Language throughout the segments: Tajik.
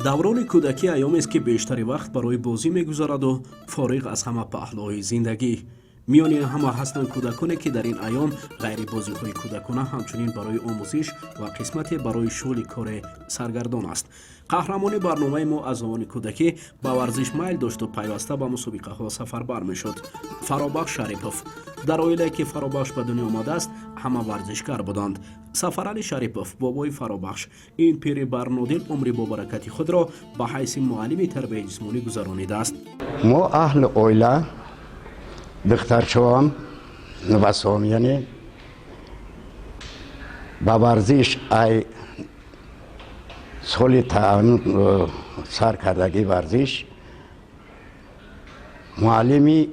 Даврони кӯдакӣ айёмест, ки бештари вақт барои бозӣ мегузараду фориғ аз ҳама паҳлӯҳои зиндагӣ. Миёни ҳама ҳастанд кӯдаконе, ки дар ин айём ғайри бозиҳои кӯдакона ҳамчунин барои омӯзиш ва қисмате барои шуғли коре саргардон аст. Қаҳрамони барномаи мо аз овони кӯдакӣ ба варзиш майл дошту пайваста ба мусобиқаҳо сафарбар мешуд. Фаробахш Шарипов. Дар оилае, ки Фаробахш ба дунё омадааст, ҳама варзишгар буданд. Сафарали Шарипов, бобои Фаробахш, ин пири барнодил умри бобаракати худро ба ҳайси муаллими тарбияи ҷисмонӣ гузаронидааст. Мо аҳли оила, духтарчоам, нувасом, яъне ба варзиш ай соли сар кардагӣ варзиш, муаллими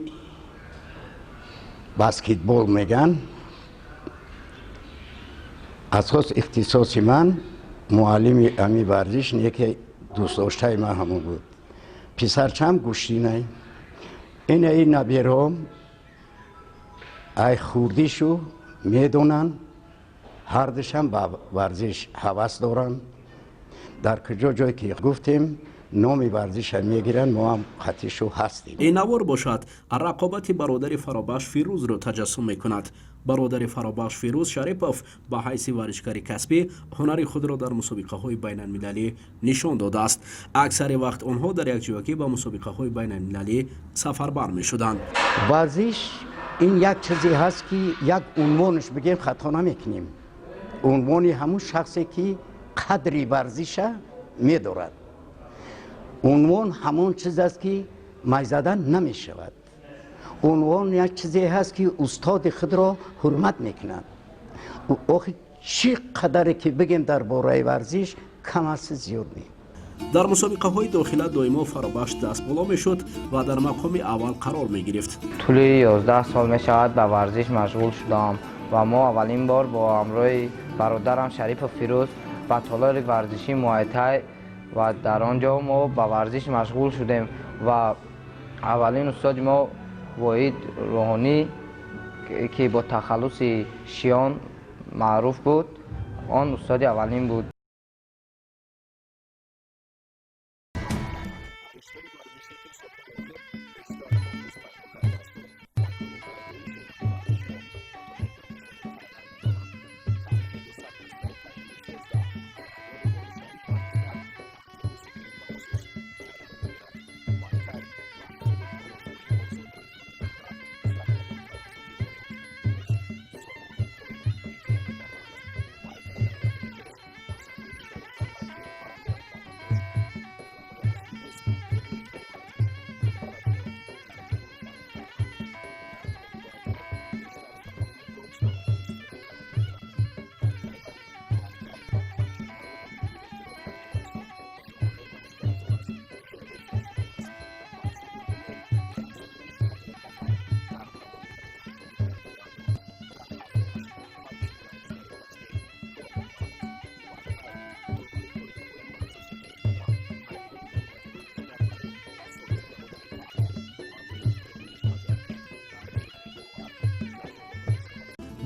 баскетбол меган. Асос ихтисоси ман муаллими ами варзиш, яке дӯстдоштаи ман ҳамон буд. Писарчам гӯштинай, инаи наберҳом ай хурдишу медонанд, ҳардушам ба варзиш ҳавас доранд. Дар куҷо ҷое ки гуфтем, номи варзиша мегиранд, мо ҳам қатишу ҳастем. Ин навор бошад, рақобати бародари Фаробахш Фирӯзро таҷассум мекунад. Бародари Фаробахш Фирӯз Шарипов ба ҳайси варзишгари касбӣ ҳунари худро дар мусобиқаҳои байналмилалӣ нишон додааст. Аксари вақт онҳо дар якҷоягӣ ба мусобиқаҳои байналмилалӣ сафарбар мешуданд. Варзиш ин як чизе ҳаст, ки як унвонаш бигем, хато намекунем. Унвони ҳамун шахсе, ки қадри варзиша медорад, унвон ҳамон чиз аст, ки майзадан намешавад. Унвон як чизе ҳаст, ки устоди худро ҳурмат мекунад. Охи, чӣ қадаре ки бигем дар бораи варзиш, кам аст, зиёд не. Дар мусобиқаҳои дохила доимо Фаробахш дастболо мешуд ва дар мақоми аввал қарор мегирифт. Тӯли 11 сол мешавад, ба варзиш машғул шудам ва мо аввалин бор бо ҳамроҳи бародарам Шарипов Фирӯз ба толори варзишии муайтай ва дар он ҷо мо ба варзиш машғул шудем ва аввалин устоди мо Воҳид Рӯҳонӣ, ки бо тахаллуси Шиён маъруф буд, он устоди аввалин буд.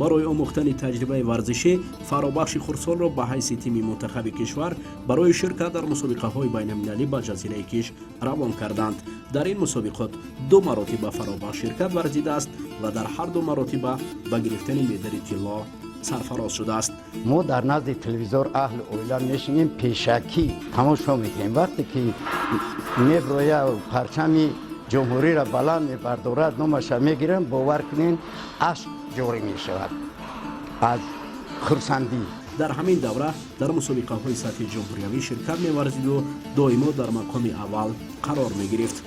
Барои омӯхтани таҷрибаи варзишӣ Фаробахши хурдсолро ба ҳайси тими мунтахаби кишвар барои ширкат дар мусобиқаҳои байналмилалӣ ба ҷазираи Киш равон карданд. Дар ин мусобиқот ду маротиба Фаробахш ширкат варзидааст ва дар ҳар ду маротиба ба гирифтани медали тилло сарфароз шудааст. Мо дар назди телевизор аҳли оила мешинем, пешакӣ тамошо мекунем. Вақте ки меброя, парчами ҷумҳуриро баланд мебардорад, номаша мегирам, бовар кунен, ашк ҷорӣ мешавад аз хурсандӣ. Дар ҳамин давра дар мусобиқаҳои сатҳи ҷумҳуриявӣ ширкат меварзиду доимо дар мақоми аввал қарор мегирифт.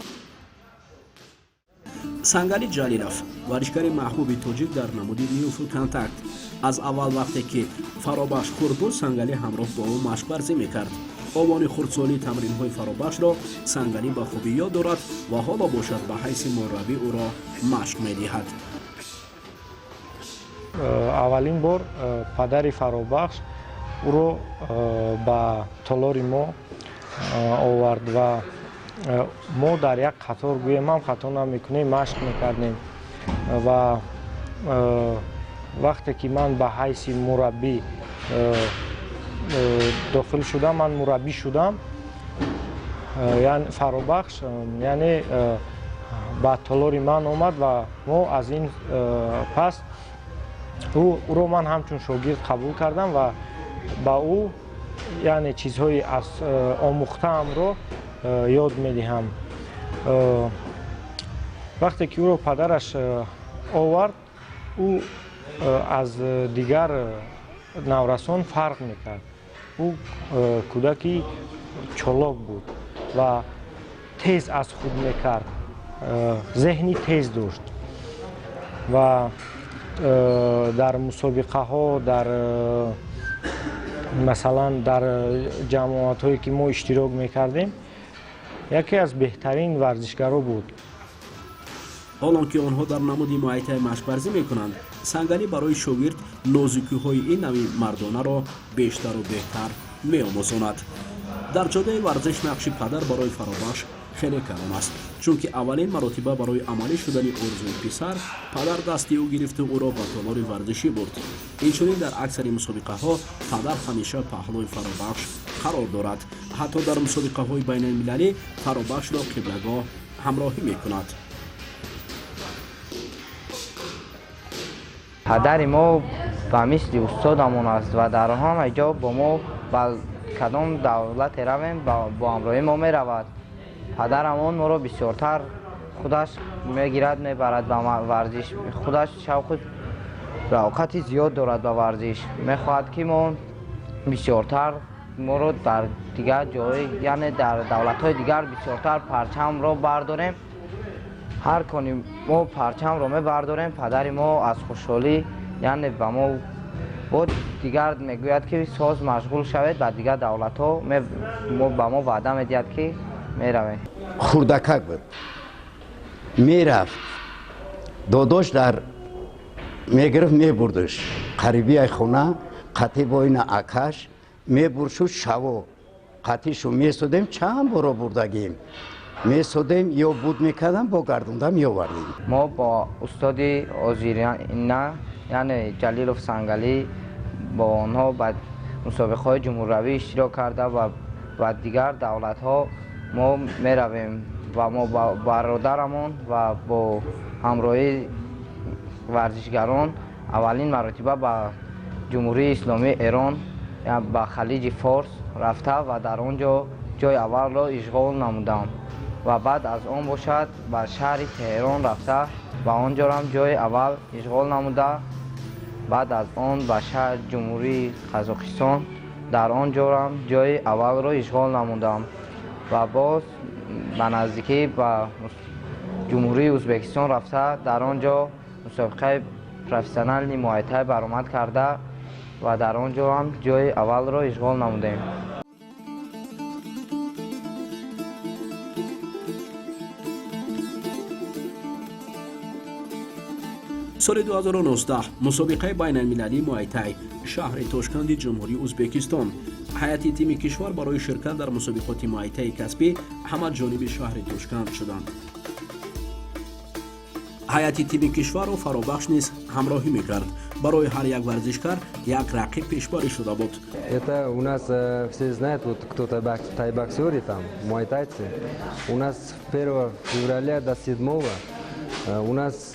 Сангали Ҷалилов, варзишгари маҳбуби тоҷик дар намуди New Full Contact. Аз аввал, вақте ки Фаробахш хурд буд, Сангалӣ ҳамроҳ бо ӯ машқварзӣ мекард. Овони хурдсолии тамринҳои Фаробахшро Сангалӣ ба хубӣ ёд дорад ва ҳоло бошад, ба ҳайси мураббӣ ӯро машқ медиҳад. Аввалин бор падари Фаробахш ӯро ба толори мо овард ва мо дар як қатор, гӯем ҳам хато намекунем, машқ мекардем. Ва вақте ки ман ба ҳайси мураббӣ дохил шудам, ман мураббӣ шудам. Фаробахш, яъне, ба толори ман омад ва мо аз ин пас ӯро ман ҳамчун шогирд қабул кардам ва ба ӯ, яъне, чизҳои аз омӯхтаамро ёд медиҳам. Вақте ки ӯро падараш овард, ӯ аз дигар наврасон фарқ мекард. Ӯ кӯдаки чолок буд ва тез аз худ мекард, зеҳни тез дошт ва дар мусобиқаҳо, дар масалан, дар ҷамоатҳое ки мо иштирок мекардем, яке аз беҳтарин варзишгаро буд. Ҳолон ки онҳо дар намуди муайтай машқварзӣ мекунанд, Сангалӣ барои шогирд нозукиҳои ин нави мардонаро бештару беҳтар меомӯзонад. Дар ҷодаи варзиш нақши падар барои Фаробахш хеле калон аст, чунки аввалин маротиба барои амалӣ шудани орзуи писар падар дасти ӯ гирифту ӯро ба толори варзишӣ бурд. Инчунин дар аксари мусобиқаҳо падар ҳамеша паҳлӯи Фаробахш қарор дорад. Ҳатто дар мусобиқаҳои байналмилалӣ Фаробахшро қиблагоҳ ҳамроҳӣ мекунад. Падари мо ба мисли устодамон аст ва дар ҳама ҷо бо мо, ба кадом давлате равем, бо ҳамроҳи мо меравад. Падарамон моро бисёртар худаш мегирад, мебарад ба варзиш. Худаш шавқу равқати зиёд дорад ба варзиш, мехоҳад ки мо бисёртар моро дар дигар ҷой, яъне дар давлатҳои дигар бисёртар парчамро бардорем. Ҳар кони мо парчамро мебардорем, падари мо аз хушҳолӣ, яъне, ба мо бо дигар мегӯяд ки соз машғул шавед, ба дигар давлатҳо ба мо ваъда медиҳад ки меравем. Хурдакак буд, мерафт, додош дар мегирифт, мебурдаш қарибияи хона, қатӣ боина акаш мебуршу, шаво қатишу месодем. Чанд боро бурдагим, месодем ё буд мекардам, бо гардонда меовардем. Мо бо устоди ҳозирина, яъне Ҷалилов Сангалӣ, бо онҳо ба мусобиқаҳои ҷумҳуравӣ иштирок карда ва ба дигар давлатҳо мо меравем ва мо бо бародарамон ва бо ҳамроҳии варзишгарон аввалин маротиба ба Ҷумҳурии Исломии Эрон, ба Халиҷи Форс рафта ва дар он ҷо ҷои аввалро ишғол намудам ва баъд аз он бошад, ба шаҳри Теҳрон рафта, ба он ҷорам ҷои аввал ишғол намуда, баъд аз он ба шаҳри Ҷумҳурии Қазоқистон, дар он ҷорам ҷои аввалро ишғол намудам ва боз ба наздикӣ ба Ҷумҳурии Ӯзбекистон рафта, дар он ҷо мусобиқаи профессиональный муайтай баромад карда ва дар он ҷо ҳам ҷои аввалро ишғол намудем. Соли 2019 мусобиқаи байналмилалии муайтай, шаҳри Тошканди Ҷумҳурии Ӯзбекистон. Ҳайати тими кишвар барои ширкат дар мусобиқоти муайтаи касбӣ ҳама ҷониби шаҳри Тошканд шуданд. Ҳайати тими кишварро Фаробахш низ ҳамроҳӣ мекард. Барои ҳар як варзишкар як рақиб пешбарӣ шуда буд. Это у нас все знают, вот кто тайбоксеры там, муайтайцы. У нас 1 февраля до 7 у нас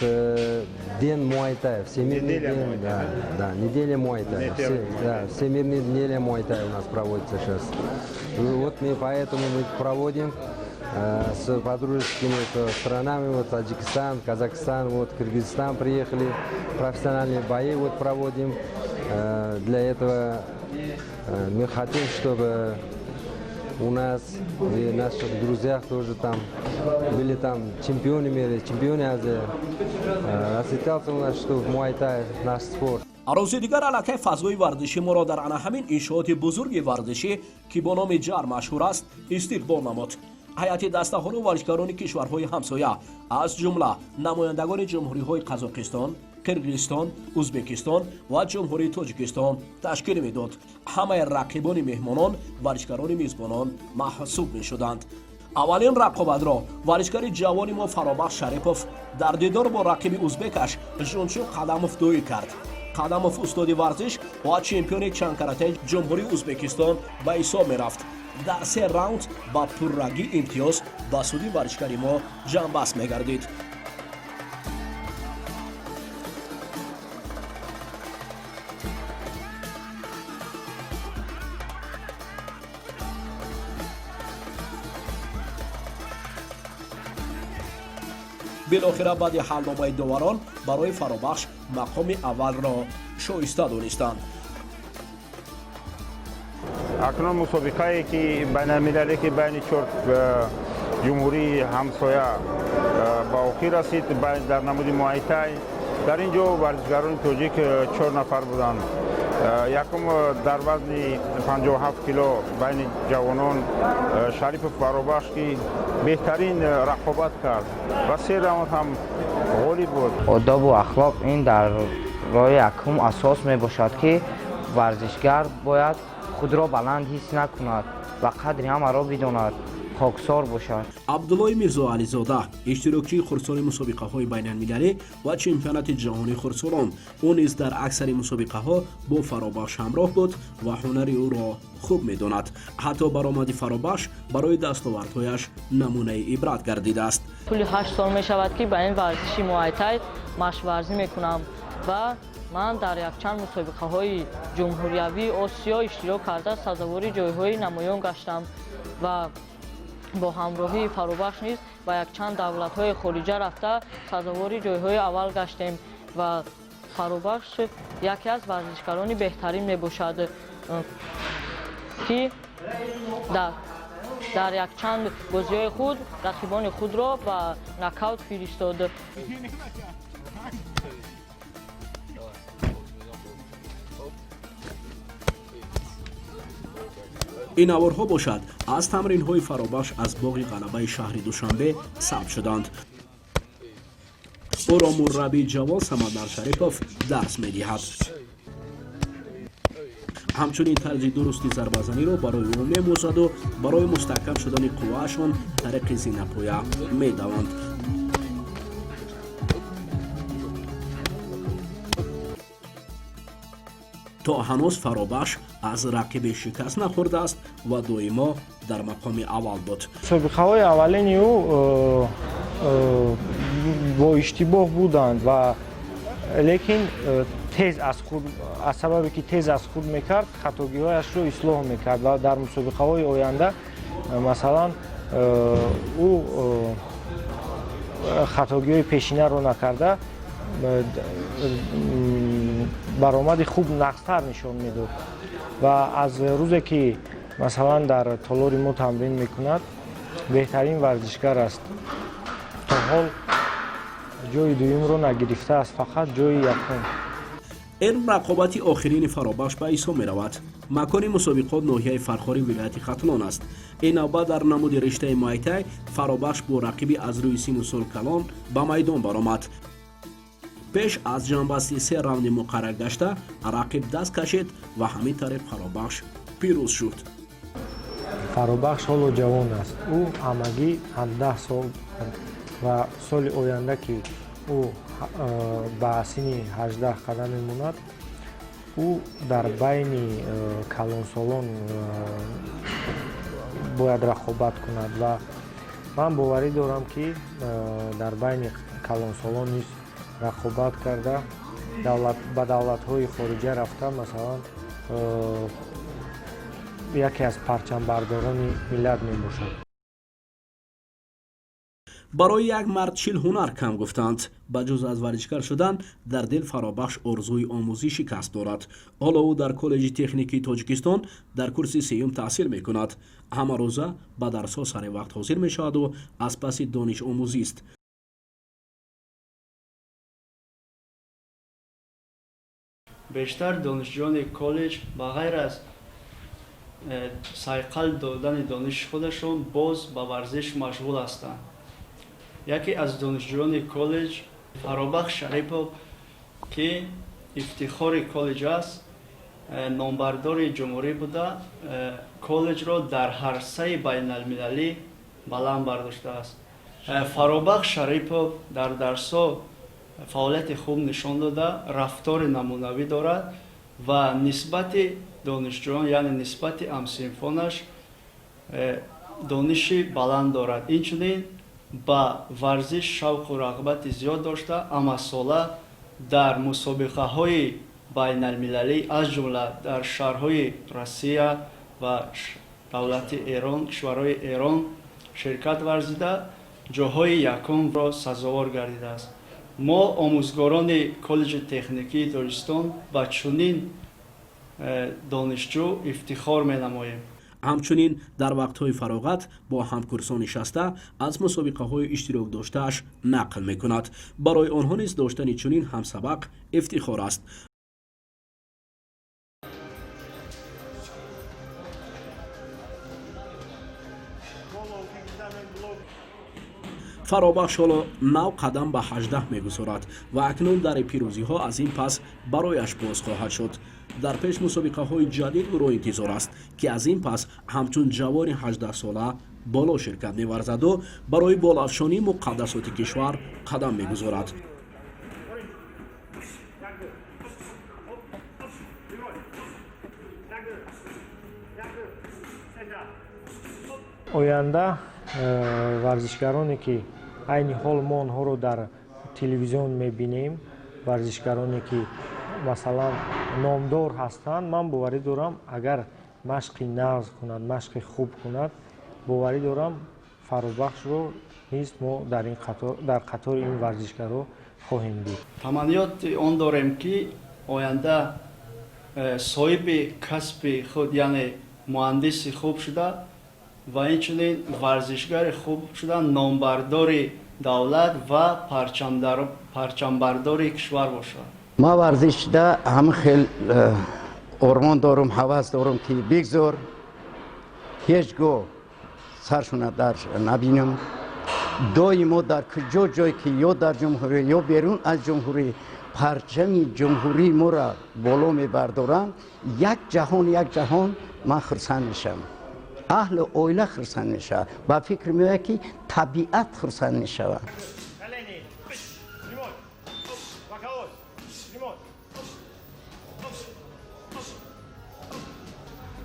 день муайтай, всемирный Неделя день, муайтай, да, да, неделя муайтай. Неделя Все, да, всемирная неделя муайтай у нас проводится сейчас. И вот мы поэтому мы проводим с подружескими странами, вот Таджикистан, Казахстан, вот Кыргызстан приехали, профессиональные бои вот проводим. Для этого мы хотим, чтобы у нас и наших друзьях тоже там были там чемпионы мира, чемпионы Азии. Расцветался у нас, что в муайтай наш спорт. Рӯзи дигар аллакай фазои варзишӣ моро дар ана ҳамин иншооти бузурги варзишӣ, ки бо номи Ҷар машҳур аст, истиқбол намуд. Ҳайати дастаҳору варзишгарони кишварҳои ҳамсоя, аз ҷумла намояндагони ҷумҳуриҳои Қазоқистон, Қирғизистон, Ӯзбекистон ва Ҷумҳурии Тоҷикистон ташкил медод. Ҳамаи рақибони меҳмонон варзишгарони мизбонон маҳсуб мешуданд. Аввалин рақобатро варзишгари ҷавони мо Фаробахш Шарипов дар дидор бо рақиби узбекаш Жунчуқ Қадамов доир кард. Қадамов устоди варзиш ва чемпиони чандкаратаи Ҷумҳурии Ӯзбекистон ба ҳисоб мерафт. Дар се раунд ба пуррагӣ имтиёз ба суди варзишгари мо ҷамъбаст мегардид. Билохира, баъди ҳалномаи доварон барои Фаробахш мақоми аввалро шоиста донистанд. Акнун мусобиқае ки байналмилале, ки байни чор ҷумҳурии ҳамсоя ба охир расид дар намуди муайтай. Дар ин ҷо варзишгарони тоҷик чор нафар буданд. Якум, дар вазни 57 кило байни ҷавонон Шарипов Фаробахш, ки беҳтарин рақобат кард ва се раунд ҳам ғолиб буд. Одобу ахлоқ ин дар роҳи якум асос мебошад, ки варзишгар бояд худро баланд ҳис накунад ва қадри ҳамаро бидонад, хоксор бошад. Абдуллои Мирзоализода, иштирокчии хурдсоли мусобиқаҳои байналмилалӣ ва чемпионати ҷаҳонии хурдсолон. Ӯ низ дар аксари мусобиқаҳо бо Фаробахш ҳамроҳ буд ва ҳунари ӯро хуб медонад. Ҳатто баромади Фаробахш барои дастовардҳояш намунаи ибрат гардидааст. Тӯли 8 сол мешавад, ки ба ин варзиши муайтай машқварзӣ мекунам ва ман дар якчанд мусобиқаҳои ҷумҳуриявии Осиё иштирок карда, сазовори ҷойҳои намоён гаштам ва бо ҳамроҳии Фаробахш низ ба якчанд давлатҳои хориҷа рафта, сазовори ҷойҳои аввал гаштем ва Фаробахш яке аз варзишгарони беҳтарин мебошад, ки дар якчанд бозиҳои худ рақибони худро ба нокаут фиристод. Ин наворҳо бошад, аз тамринҳои Фаробахш аз боғи Ғалабаи шаҳри Душанбе сабт шуданд. Ӯро мураббии ҷавон Самандар Шарипов дарс медиҳад. Ҳамчунин тарзи дурусти зарбазаниро барои ӯ мемӯзаду барои мустаҳкам шудани қувваашон тариқи зинапоя медаванд. То ҳанӯз Фаробахш аз рақибе шикаст нахӯрдааст ва доимо дар мақоми аввал буд. Мусобиқаҳои аввалини ӯ бо иштибоҳ буданд ва лекин тез аз худ, аз сабабе ки тез аз худ мекард, хатогиҳояшро ислоҳ мекард ва дар мусобиқаҳои оянда, масалан, ӯ хатогиҳои пешинаро накарда, баромади хуб, нағзтар нишон медод. Ва аз рӯзе ки, масалан, дар толори мо тамрин мекунад, беҳтарин варзишгар аст. То ҳол ҷои дуюмро нагирифтааст, фақат ҷои якум. Ин рақобати охирини Фаробахш ба ҳисоб меравад. Макони мусобиқот ноҳияи Фархори вилояти Хатлон аст. Ин навбат дар намуди риштаи муайтай Фаробахш бо рақиби аз рӯи сину сол калон ба майдон баромад. Пеш аз ҷамъбасти се раунди муқаррар гашта, рақиб даст кашид ва ҳамин тариқ Фаробахш пирӯз шуд. Фаробахш ҳоло ҷавон аст, ӯ ҳамагӣ 17 сол ва соли оянда, ки ӯ ба синни 18 қадам мемонад, ӯ дар байни калонсолон бояд рақобат кунад ва ман боварӣ дорам, ки дар байни калонсолон низ рақобат карда, ба давлатҳои хориҷа рафта, масалан, яке аз парчамбардорони миллат мебошад. Барои як мард 40 ҳунар кам гуфтанд. Ба ҷуз аз варзишгар шудан, дар дил Фаробахш орзуи омӯзиши касб дорад. Ҳоло ӯ дар Коллеҷи техникии Тоҷикистон дар курси сеюм таҳсил мекунад. Ҳамарӯза ба дарсҳо сари вақт ҳозир мешаваду аз паси донишомӯзист. Бештар донишҷӯёни коллеҷ ба ғайр аз сайқал додани дониши худашон боз ба варзиш машғул ҳастанд. Яке аз донишҷӯёни коллеҷ Фаробахш Шарипов, ки ифтихори коллеҷ аст, номбардори ҷумҳурӣ буда, коллеҷро дар ҳарсаи байналмилалӣ баланд бардоштааст. Фаробахш Шарипов дар дарсҳо фаъолияти хуб нишон дода, рафтори намунавӣ дорад ва нисбати донишҷӯён, яъне нисбати ҳамсинфонаш. Дониши баланд дорад. Инчунин ба варзиш шавқу рағбати зиёд дошта, ҳамасола дар мусобиқаҳои байналмилалӣ, аз ҷумла дар шаҳрҳои Россия ва давлати Эрон, кишварҳои Эрон ширкат варзида, ҷоҳои якумро сазовор гардидааст. Мо, омӯзгорони коллеҷи техникии Тоҷикистон, ба чунин донишҷӯ ифтихор менамоем. Ҳамчунин дар вақтҳои фароғат бо ҳамкурсон нишаста, аз мусобиқаҳои иштирок доштааш нақл мекунад. Барои онҳо низ доштани чунин ҳамсабақ ифтихор аст. Фаробахш ҳоло нав қадам ба 18 мегузорад ва акнун дари пирӯзиҳо аз ин пас барояш боз хоҳад шуд. Дар пеш мусобиқаҳои ҷадид ӯро интизор аст, ки аз ин пас ҳамчун ҷавони 18сола боло ширкат меварзаду барои болафшонии муқаддасоти кишвар қадам мегузорад. Оянда варзишгароне, ки айни ҳол мо онҳоро дар телевизион мебинем, варзишгароне, ки масалан номдор ҳастанд, ман боварӣ дорам, агар машқи нағз кунад, машқи хуб кунад, боварӣ дорам, Фарробахшро низ мо дар қатори ин варзишгаро хоҳем дид. Таманниёти он дорем, ки оянда соҳиби касби худ, яъне муҳандиси хуб шуда ва инчунин варзишгари хуб шуда, номбардори давлат ва парчамбардори кишвар бошад. Ман варзишда ҳама хел ормон дорум, ҳавас дорум, ки бигзор ҳеҷ гоҳ саршона дар набинам. Доимо дар куҷо ҷое ки, ё дар ҷумҳурӣ, ё берун аз ҷумҳурӣ, парчами ҷумҳурии моро боло мебардоранд, як ҷаҳон, як ҷаҳон ман хурсанд мешавам, аҳлу оила хурсанд мешавад, ба фикр меояд, ки табиат хурсанд мешавад.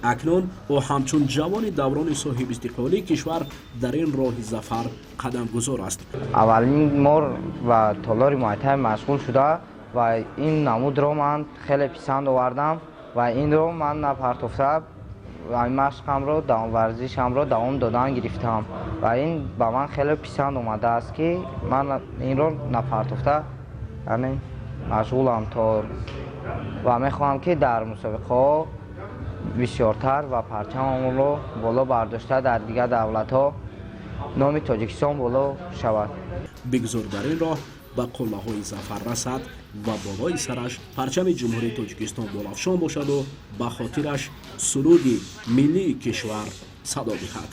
Акнун ӯ ҳамчун ҷавони даврони соҳибистиқлолии кишвар дар ин роҳи зафар қадамгузор аст. Аввалин бор ба толори муайтай машғул шуда ва ин намудро ман хеле писанд овардам ва инро ман напартофта машқамро, варзишамро давом додан гирифтам ва ин ба ман хеле писанд омадааст, ки ман инро напартофта, яъне машғулам то ва мехоҳам, ки дар мусобиқаҳо бисёртар ва парчамамонро боло бардошта, дар дигар давлатҳо номи Тоҷикистон боло шавад. Бигзор дар ин роҳ ба қуллаҳои зафар расад ва болои сараш парчами Ҷумҳурии Тоҷикистон болафшон бошаду ба хотираш суруди миллии кишвар садо диҳад.